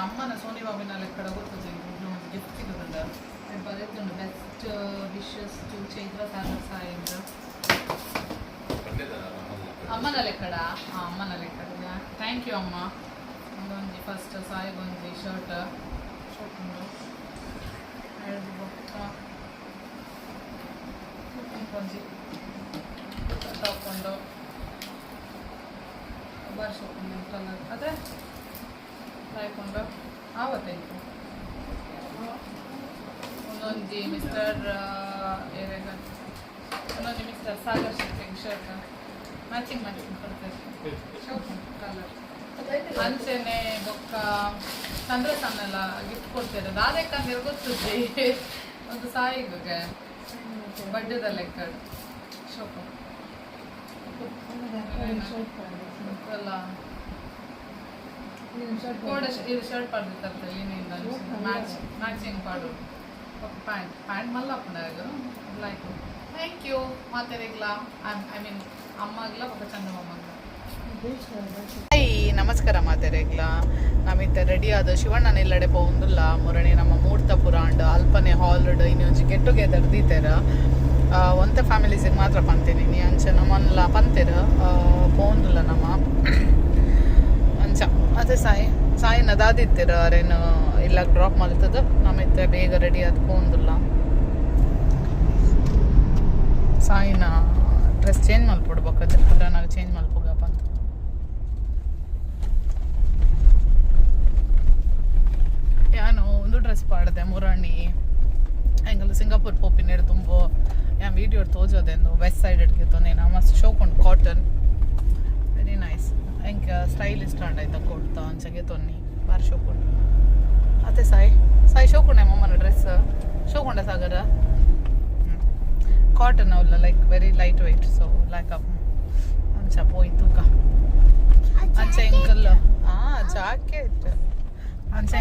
ಅಮ್ಮನ ಸೋನಿ ಬಾಬಿನ ಲೆಕ್ಕಡ ಗೊತ್ತುಜಿ. ಒಂದು gift ಸಿಗುದುಂಡ. ಬರೆದುಂಡು, "Best wishes to Chaitra Sagar Sai" ಅಂತ. ಅಮ್ಮನ ಲೆಕ್ಕಡ. ಹಾಂ, ಅಮ್ಮನ ಲೆಕ್ಕಡ. Thank you ಅಮ್ಮ. ಒಂದೊಂಜಿ ಫಸ್ಟ್ ಸಾಯಿಗೊಂಜಿ ಶರ್ಟ್ ಶರ್ಟ್ ಉಂಡು. ಎರಡು ಬೊಕ್ಕ ಒಂಜಿ ಟಾಪ್ ಉಂಡು. ಬಾರಿ ಶೋಕ್ ಕಲರ್ ಅದೇ ಲೈಕ್ ಉಂಡು. ಆವತ್ತೈತು ಒಂದೊಂಜಿ ಮಿಸ್ಟರ್ ಏರೇಗ, ಒಂದೊಂಜಿ ಮಿಸ್ಟರ್ ಸಾಗರ್ ಶೆಟ್ಟಿಗೆ ಶರ್ಟ್. ಮ್ಯಾಚಿಂಗ್ ಮ್ಯಾಚಿಂಗ್ ಕೊಡ್ತಾರೆ. ಶೋಕ್ ಕಲರ್. ಅಂಚೆನೆ ಬೊಕ್ಕ ಚಂದ್ರ ಸನ್ನೆಲ್ಲ ಗಿಫ್ಟ್ ಕೊಡ್ತಾರೆ. ದಾದೆಕ್ಕಂದ್ರೆ ಗೊತ್ತುಜ್ಜಿ. ಒಂದು ಸಾಯಿಗೆ ಬಡ್ಡೆದ ಲೆಕ್ಕ. ಶೋಕು ಅಲ್ಲ ಕೋಡ. ಇದು ಶರ್ಟ್ ಪಾಡ್ದಿತ್ತಂತೆ ಲಿನಿಂದ. ಮ್ಯಾಚ್ ಮ್ಯಾಚಿಂಗ್ ಪಾಡು. ಪ್ಯಾಂಟ್ ಪ್ಯಾಂಟ್ ಮಲ್ಲಪ್ಪನಾಗ ಲೈಕ್. Thank you ಮಾತೆರೆಗ್ಲ, I mean ಅಮ್ಮಗ್ಲ ಬೊಕ್ಕ ಚಂದಮಾಮಗ್ಲ. ಹಾಯ್, ನಮಸ್ಕಾರ ಮಾತೆರೆಗ್ಲ. ನಮಿತ್ತೆ ರೆಡಿ ಆದ ಶಿವಣ್ಣನ ಇಲ್ಲಡೆ ಪೋವೊಂದುಲ್ಲ. ಮುರಣಿ ನಮ್ಮ ಮೂರ್ತ ಪುರಾಂಡ್ ಅಲ್ಪನೆ ಹಾಲ್ ಇನ್ನೊಂಜಿ ಗೆಟ್ ಟುಗೆದರ್ ದೀತೆರ್. ಒಂತೆ ಫ್ಯಾಮಿಲೀಸಿಗೆ ಮಾತ್ರ ಪಂತೀನಿ ನೀ. ಅಂಚ ನಮ್ಮನ್ಲ ಪಂತೆರ್, ಪೋವೊಂದುಲ್ಲ ನಮ್ಮ. ಅಂಚ ಅದೇ ಸಾಯಿ ಸಾಯಿನ ದಾದಿತ್ತೆರ್ ಅರೇನು ಇಲ್ಲ ಡ್ರಾಪ್ ಮಲ್ತದ. ನಮಿತ್ತೆ ಬೇಗ ರೆಡಿ ಆದ್ ಪೋವೊಂದುಲ್ಲ. ಸಾಯಿನ ಡ್ರೆಸ್ ಚೇಂಜ್ ಮಲ್ಪೊಡು. ಬೊಕ್ಕ ನಾಗ ಚೇಂಜ್ ಮಲ್ಪುಗಪ್ಪ ಅಂತ. ಯಾನು ಒಂದು ಡ್ರೆಸ್ ಪಾಡ್ದೆ ಮುರಣಿ. ಎಂಕಲ್ ಸಿಂಗಾಪುರ್ ಪೋಪಿನೇಡು ತುಂಬ ಯಾನ್ ವೀಡಿಯೋ ತೋಜೋದೆಂದು ವೆಸ್ಟ್ ಸೈಡ್ ಎಡ್ಗೆ. ಮಸ್ತ್ ಶೋಕ್ ಉಂಡು. Cotton, very nice. ಎಂಕ್ ಸ್ಟೈಲ್ ಇಷ್ಟ ಆಂಡ ಆಯ್ತಾ ಕೊಡ್ತಾ ಅಂಚಗೆ ತೊನ್ನಿ. ಬಾರಿ ಶೋಕ್ ಉಂಡು ಅತ್ತೆ. ಸಾಯಿ, ಸಾಯಿ, ಶೋಕುಂಡೆ ಮಮ್ಮನ ಡ್ರೆಸ್ ಶೋಕುಂಡೆ ಸಾಗರ. ಕಾಟನ್ ಅವಲ್ಲ, like very light weight, so like up. ಅಂಚ ಪೋಯಿ ತೂಕ. ಅಂಚ ಎಂಕಲ್ ಜಾಕೆಟ್. ಅಂಚ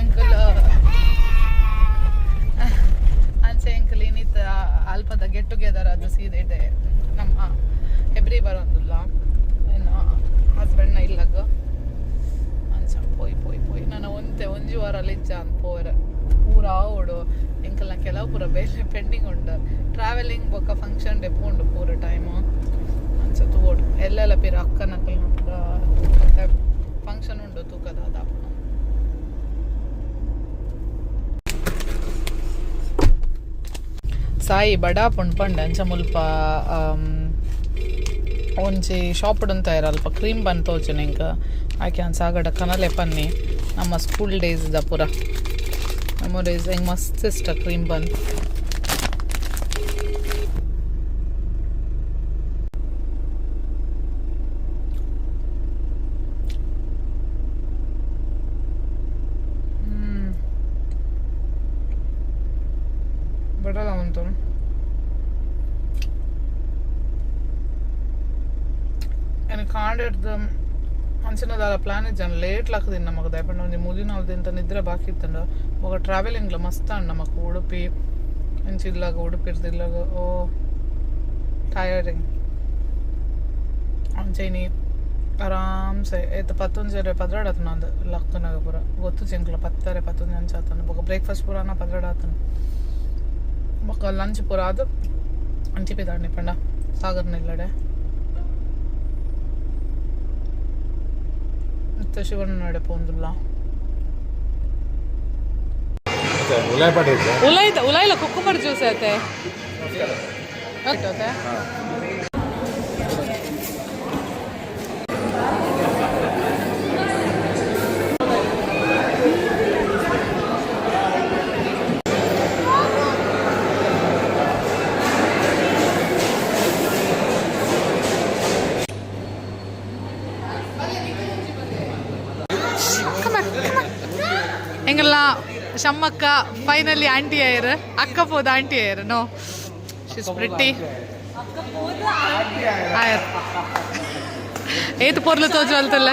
ಎಂಕಲ್ ಏನಿತ್ತ ಅಲ್ಪದ ಗೆಟ್ ಟುಗೆದರ್. ಅದು ಸೀದೆ ಇದೆ. ನಮ್ಮ ಹೆಬ್ರಿ ಬರೋಂದುಲ್ಲ ಇನ್ನು ಹಸ್ಬೆಂಡ್ನ ಇಲ್ಲಗ. ಅಂಚ ಪೋಯ್ ಪೋಯ್ ಪೋಯ್. ನಾನು ಒಂತೆ ಒಂಜಿ ವಾರ ಇಜ್ಜ ಅಂತ ಪೋರೆ. ಪೂರ ಆವೊಡು ಎಂಕಲ್ನ ಕೆಲವು ಪೂರ ಬೇಲೆ ಪೆಂಡಿಂಗ್ ಉಂಡು. ಟ್ರಾವೆಲಿಂಗ್ ಬೊಕ್ಕ ಫಂಕ್ಷನ್ ಡೆ ಪೋಂಡು ಪೂರ ಟೈಮು. ಅಂಚ ತೂವೊಡು. ಎಲ್ಲೆಲ್ಲ ಪಿರ ಅಕ್ಕನಕಲ್ನ ಪೂರ ಫಂಕ್ಷನ್ ಉಂಡು. ತೂಕದ ಅದಾಪುನ. ಸಾಯಿ ಬಡ ಪುಂಡ್ ಪಂಡ. ಅಂಚ ಮುಲ್ಪ ಒಂಜಿ ಶಾಪ್ ಉಂತಾಯಿರ. ಅಲ್ಪ ಕ್ರೀಮ್ ಬನ್ ತೋಜುನ ಎಂಕ್. ಆಕೆ ಸಾಗಡ ಕನಲೆ ಪನ್ನಿ. ನಮ್ಮ ಸ್ಕೂಲ್ ಡೇಸ್ the ಪೂರ ಮೆಮೊರೀಸ್. ಹೆಂಗೆ ಮಸ್ತ್ ಇಷ್ಟ ಕ್ರೀಮ್ ಬನ್. ಬರಲ್ಲ ಉಂಟು. எனக்கு ಕಾಂಡೆಡ್ದು ಅಂಚಿನ ದಾಲ ಪ್ಲಾನ್ ಇಜ್ಜಾನ. ಲೇಟ್ ಲಾಕದಿನ ನಮಕ್ ದಾಯೆ ಒಂಜಿ ಮುದಿನಾಲ್ ತಿಂತ ನಿದ್ರೆ ಬಾಕಿ ಇತ್ತಂಡ. ಬೊಕ ಟ್ರಾವೆಲಿಂಗ್ಲ ಮಸ್ತ್ ಅಂಡ್ ನಮಕ್. ಉಡುಪಿ ಇಂಚಿಲ್ಲಾಗ, ಉಡುಪಿ ಇರ್ದಿಲ್ಲಾಗ, ಓ ಟಯರಿಂಗ್. ಅಂಚೆನಿ ಆರಾಮ್ಸೆ ಏತ್ ಪತ್ತೊಂಜರೆ 12 ಆತನ ಅಂದ್ ಲಕ್ಕನಾಗ ಪೂರ ಗೊತ್ತು ಎಂಕ್ಲ. 10:30 11 ಅಂಚ ಆತನ. ಬೊಕ ಬ್ರೇಕ್ಫಾಸ್ಟ್ ಪೂರಾನ 12 ಆತನ. ಬೊಕ ಲಂಚ್ ಪೂರ ಆದ್ ಅಂಚಿ ಪಿದಾಡ್ನಿ ಪಂಡ ಸಾಗರ್ನ ಇಲ್ಲಡೆ. ಇತ್ತೆ ಶಿವಣ್ಣ ಪೋಂದುಲ್ಲ. ಉಲಾಯ್ ಪಾಟೀಲ್. ಉಲೈದ ಉಲೈಲ ಕುಕ್ಕುಂಬರ್ ಜ್ಯೂಸ್ ಐತೆ. ಓಕೆ. ಎಂಗಲ್ಲ ಶಮ್ಮಕ್ಕ ಫೈನಲಿ ಆಂಟಿ ಆಯರ್. ಅಕ್ಕ ಪೋದ ಆಂಟಿ ಆಯರ್. ನೋ, ಶಿಸ್ ಪ್ರಿಟಿ ಆಯರ್. ಏತ್ ಪೊರ್ಲು ತೋಜುವಲ್ತಲ್ಲ.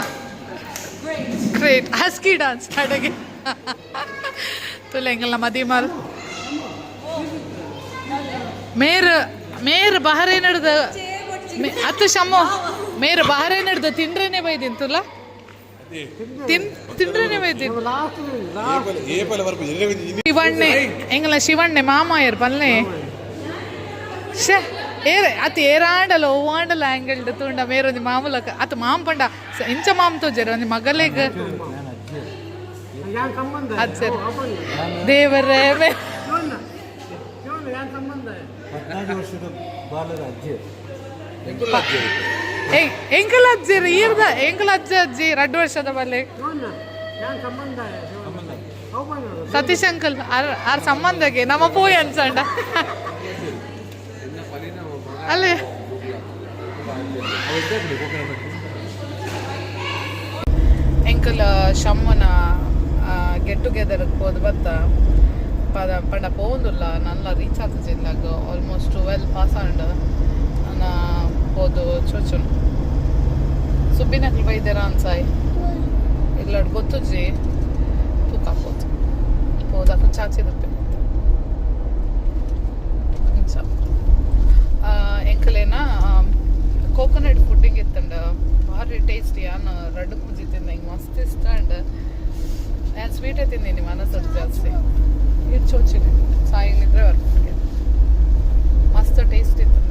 ಗ್ರೇಟ್ ಹಸ್ಕಿ ಡಾನ್ಸ್ ಅಡಗೆ ತುಲೆ. ಎಂಗಲ್ಲ ಮದಿಮಾಲ್ ಮೇರ್ ಮೇರ್ ಬಹರೇನ್ ಹಿಡ್ದ ಅತ್ತು ಶಮ್ಮು ಮೇರ್ ಬಹರೇನ್ ಹಿಡ್ದು ತಿಂಡ್ರೇನೆ ಬೈದಿನ್ ತುಲ. ತಿನ್ ತಿಂಡ್ರನೆ ಬೈದಿ. ಏಪಲ ಬರ್ಪು. ಶಿವಣ್ಣೆ, ಎಂಗಲ ಶಿವಣ್ಣೆ ಮಾಮಾಯರ್ ಪಲ್ಲೆ. ಶೇ, ಏರ್ ಅತ್ ಏರಾಂಡಲ ಓವಾಂಡಲ ಆಂಗಲ್ಡ್ ತೂಂಡ ಮೇರೊಂಜಿ ಮಾಮೂಲಕ ಅತ್ ಮಾಮ್ ಪಂಡ ಇಂಚ ಮಾಮ್ ತೋಜೆರ್ ಒಂಜಿ ಮಗಲೆಗ್. ಯಾನ್ ಸಂಬಂಧ. ಅದ್ ಸರಿ, ದೇವರೇ ಯಾನ್ ಸಂಬಂಧ. 14 ವರ್ಷದ ಬಾಲದ ಅಜ್ಜಿ. ಎಂಕಲ ಅಜ್ಜಿ ಈರ್ದ ಎಂಕಲ ಅಜ್ಜ ಅಜ್ಜಿ 2 ವರ್ಷದ ಬಲ್ಲೆ. ಯಾನ್ ಸಂಬಂಧ. ಸತೀಶ್ ಅಂಕಲ್ ಆರ್ ಆರ್ ಸಂಬಂಧಕ್ಕೆ ನಮ್ಮ ಪೋಯ್ ಅನ್ಸಂಡ ಅಲ್ಲಿ. ಎಂಕಲ್ ಶಮ್ಮನ ಗೆಟ್ ಟುಗೆದರ್ ಪೋದು ಬತ್ತ. ಪದ ಪಂಡ ಪೋವೊಂದುಲ್ಲ ನಲ್ಲ ರೀಚ್ ಆತ ಜಿಲ್ಲಾಗ. ಆಲ್ಮೋಸ್ಟ್ 12 ಪಾಸ್ ಆಂಡ್. ನಾ ಪೋದು ಚೋಚುನು. ಸುಬ್ಬಿನಕ್ಲು ಬೈದೇರ ಅನ್ಸಾಯ್ ಇಲ್ಲಡ್ ಗೊತ್ತುಜ್ಜಿ. ತೂಕ ಪೋದು ಪೋದು ಅಕುಲು ಚಾಚಿ ದುಪ್ಪೆ ಇಂಚ. ಎಂಕಲೇನ ಕೋಕೋನಟ್ ಪುಡ್ಡಿಂಗ್ ಇತ್ತಂಡ, ಭಾರಿ ಟೇಸ್ಟಿ. ಯಾನ್ ರಡ್ಡು ಮೂಜಿ ತಿಂದ. ಹಿಂಗೆ ಮಸ್ತ್ ಇಷ್ಟ ಅಂಡ್ ನಾನು ಸ್ವೀಟೇ ತಿಂದೀನಿ ಮನಸ್ಸು ಜಾಸ್ತಿ. ಇದು ಚೋಚಿನಿ ಸಾಯಿ ನಿದ್ರೆ ಬರ್ಬಿಟ್ಟಿಗೆ. ಮಸ್ತ್ ಟೇಸ್ಟ್ ಇತ್ತು.